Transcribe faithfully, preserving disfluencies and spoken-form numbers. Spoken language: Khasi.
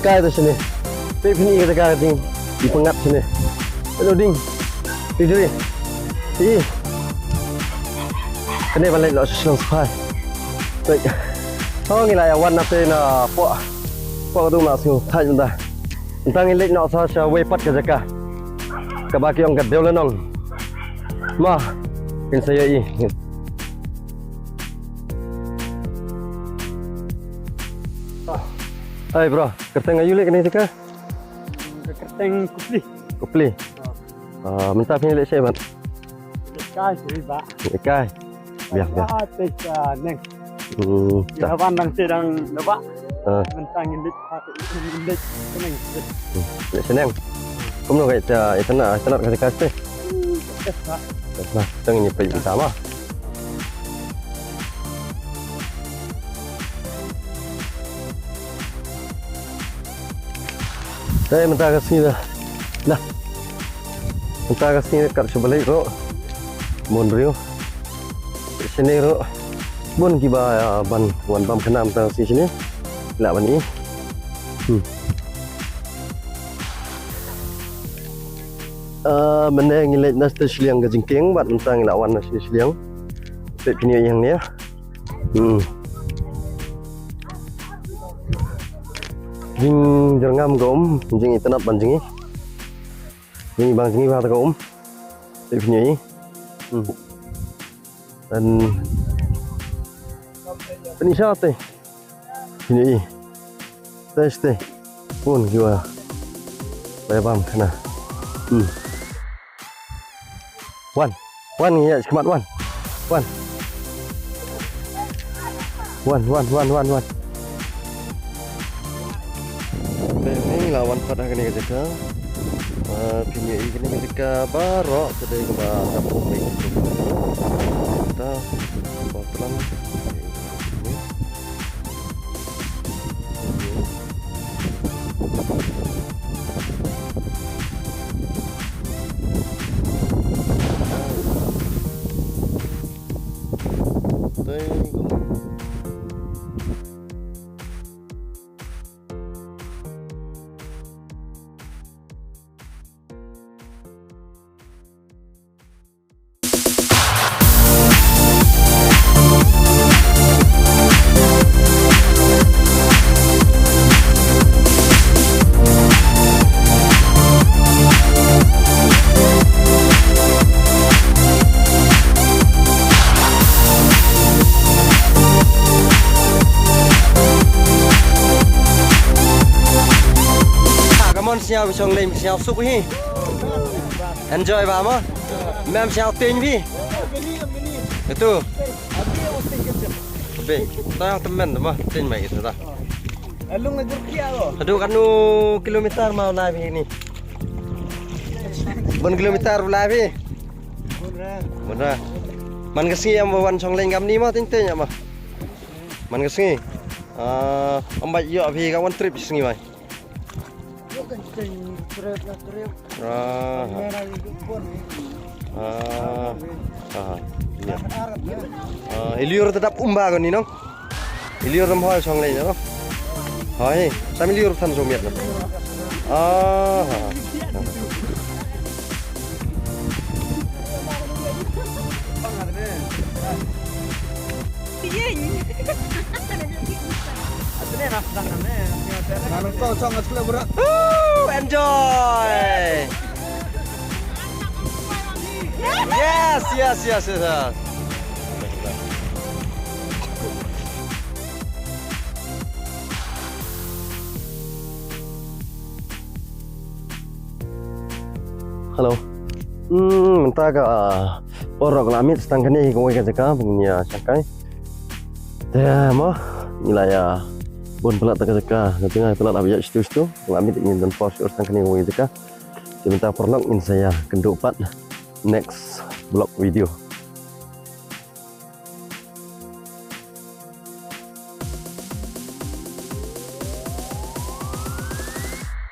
jingkai ta shane. Peit phin i ka jaka ka jing i pyngngad shane. Peit u ding. Ding duri. I. Kane ban leit noh sha shnong Sphai. Peit. Ho ngi la ïa wan na te na poh. Poh ka dum na sngew thait mynta. Mynta ngi leit noh sa sha wei pat ka jaka. Kaba ki ong ka Dewlenong. Ma. Kin sa ïa i. Hai bro, kyrteng aïu leh kane ka jaka? Kyrteng Kupli. Kupli. Ah, mynta phi leh shaei ban? Leh kai sha ba. Leh kai. Biang biang. Ah, te sa neng. Hmm. Ïa ban dang te dang ba. Ah. Mynta ngin leh, ngin leh sha neng. Hmm. Leh sha neng. Kumno ka ïa ïa tana ïa tana ka jaka te. Yes ba. Yes ba. Tang ni pa ïa tama. Te mynta ka sngi da. Nah. Mynta ka sngi da kat sha balei ruh. Bun briew. Shane ruh. Bun kiba, ah, ban wan bam khana mynta ka sngi shane. Lah ban i. Hmm. Ah, mynne ngi leit na sha shiliang ka jingkieng bad mynta ngi la wan na sha shiliang. Peit phin ïohi hangne. Hmm. Jingjyrngam ka um, jingitynnad ban jngi. Jngi bang jngi bha ka um. Te phin ïohi. Hmm. Dan phin ïohi sha te. Phin ïohi. Te te. Bun kiwa. Ba ïa bam khana. Hmm. Wan. Wan, ïa, shikmat wan. Wan. Wan, wan, wan, wan, wan. Te ngi la wan pat ha kane ka jaka. Ah, phin ïohi kane ka jaka baroh ka dei kaba dap um. Ta ba tlang. Ka mon sñiaw bi chong lem sñiaw suk hi. Enjoy ba mo. Mem sñiaw teng bi. Itu. Be, ta yang temen mo, teng mai kita ta. Alung ajar kia lo. Aduh, kanu kilometer mau lai bi ni. Bun kilometer lai bi. Bun ra. Man ka sngi am wan chong leng kam ni mo, teng teng mo. Man ka sngi. Ah, am ba yo bi ka wan trip sngi mai. Ah. Ah. Ah. Ya. Ah, iliur tetap umba ko ni nong. Iliur tam hoi song lei no. Hoi, tam iliur tan so miat no. Ah. Yin. Woo, enjoy. Yes, yes, yes, yes, yes. Hello. Hmm, mynta ka, ah, por ka la miet tang kane hi kawei ka jaka ban ïa shangkai. Te mo, ngi la ïa bun palat ka jaka, ka jaka palat la ïa shitu shitu. La miet ngi don por shuh tang kane kawei ka jaka. Te mynta por lok ngin sa ïa kynduh pat next vlog video.